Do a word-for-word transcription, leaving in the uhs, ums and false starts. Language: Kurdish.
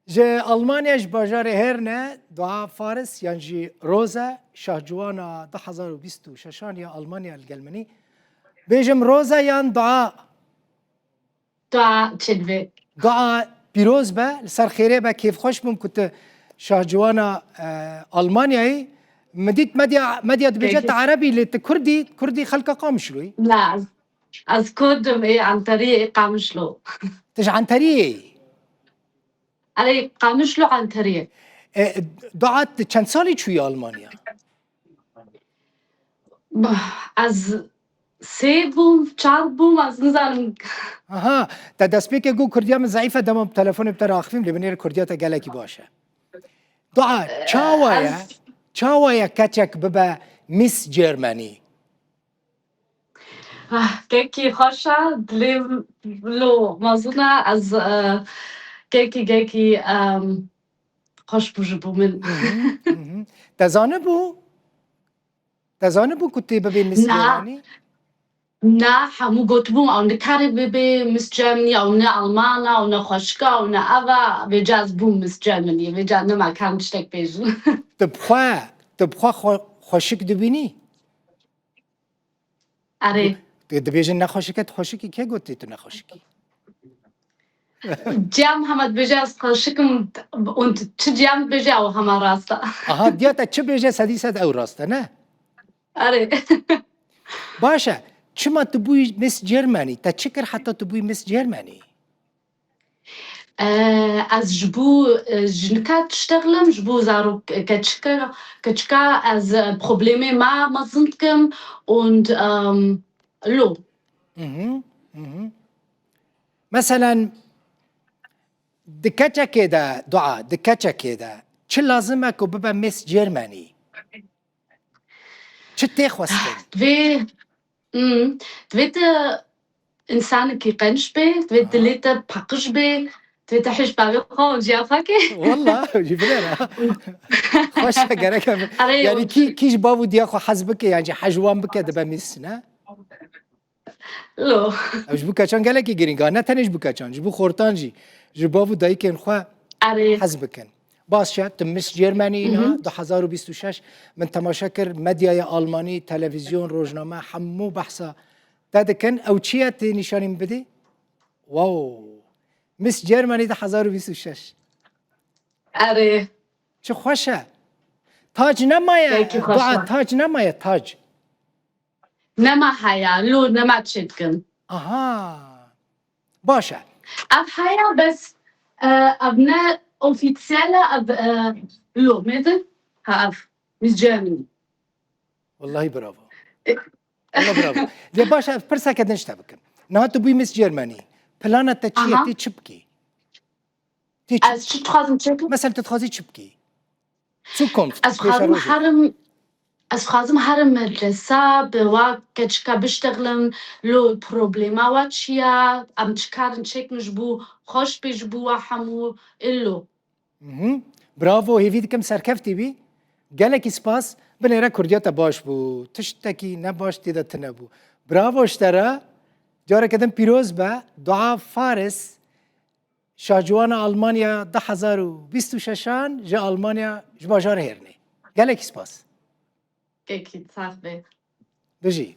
Ji Almanya, ji bajarê Herne, Dua Faris yan jî Roze, şahciwana du hezar û bîst û şeşan ya Almanya li gel min î. Bêjim Roze yan Dua? Dua çêdibe. Dua pîroz be, li ser xêrê be, kêfxweş bûm ku tu şahciwana, e, Almanyayê. Min dît medya, medya dibêje Peki. tu Erebî, lê tu Kurdî, Kurdî xelka Qamişloyî. Na, ez, ez Kurd im, ê Anteriyê, ê Qamişlo. Tu ji Anteriyê yî? Erê, Qamişlo Anteriyê. E, Dua, tu çend salî çûyî Almanya? Bah, ez sê bûm, çar bûm, ez nizanim. Aha, te destpêkê got Kurdiya min zeîf e, dema bi telefonê bi te re axivîm, lê binêre Kurdiya te gelekî baş e. Dua, çawa ye? Ez Çawa ye keçek bibe Miss Germany? Ah, kekî xweş e, dilê lo mezin e, ez, e, kekî, kekî, em, xweş bû ji bo min. Mhm, mhm. Te zanibû? Te zanibû ku tê bibê Miss Na. Germany? Na, hemû gotibûn, ew nikare bibe Miss Germany, ew ne Alman e, ew ne xweşik e, ew ne ev e, vêca ez bûm Miss Germany, vêca nema karim tiştek bêjim. Tu bi xwe, tu bi xwe xwe-, xweşik dibînî? Erê. Tu dibêjin nexweşik e, tu xweşikî, kê gotî tu nexweşikî? Cem hema dibêje ez xweşik im, û çi Cem dibêje ew hema rast e. Aha, diya te çi bêje sedî sed ew rast e, ne? Erê. Baş e, çima tu bûyî Miss Germany? Te çi kir heta tu bûyî Miss Germany? E, ez ji bo, e, jinika diştexlim, ji bo zarok, e, keçika, keçika ez, e, problemê me mezin dikim û, em, lo. Mhm, mhm. Meselen, di keçekê de, Dua, di keçekê de çi lazim e ku bibe Miss Germany? Çi tê xwestin? Divê, hmm, divê tu însanekî qenc bê, divê Ah. dilê te paqij bê, divê tu hêj bavê xwe û ciya xwe kê. Walla, ji binêre. Xweş e, gerek e. Erê, Yanî û kî, kî ji bav û diya xwe hez bike, yan jî hej wan bike, dibe Miss, ne? Lo. Ew ji bo keçan gelekî girîng e, ne tenê ji bo keçan, ji bo xortan jî, ji bav û dayikên xwe Erê. hez bikin. Baş e, tu Miss Germany î, Mhm. du hezar û bîst û şeş, min temaşe kir, medyaya Almanî, televîzyon, rojname, hemû behsa te dikin. Ew çi ye, tê nîşanî min bidî? Wow! Miss Germany du hezar û bîst û şeş. Erê. Çi xweş e. Tac nemaye, Peki, xweş Dua, e. tac nemaye, tac. Nema haya, lo nema çêdikin. Aha. Baş e. Ev haya bes, e, ev ne ofîsiyel e, ev, e, lo, mêdin? Ha, ev, Miss Germany. Wallahî bravo. E, Wallahî bravo. Lê baş e, pirseke din ji te bikim. Niha tu bûyî Miss Germany. Plana te çi ye? Aha. Tê çi bikî? Tê çi Ez çi dixwazim çêkim? Mesela tu dixwazî çi bikî? Zukunft, Ez dixwazim pêşerojê. herim, ez dixwazim herim medresa, bi wa keçika biştexlim, lo problema wa çi ya, em çi karin çêkin ji bo xweş bê ji bo wa hemû, illo. Mhm. Bravo, hêvî dikim serkeftî bî. Gelekî spas. Binêre Kurdiya te baş bû. Tiştekî ne baş tê de tune bû. Bravo ji te re. Careke din pîroz be. Dua Faris. Şahciwana Almanya du hezar û bîst û şeşan ji Almanya, ji bajarê Hêrnê. Gelekî spas. Kekî sax be. Bijî.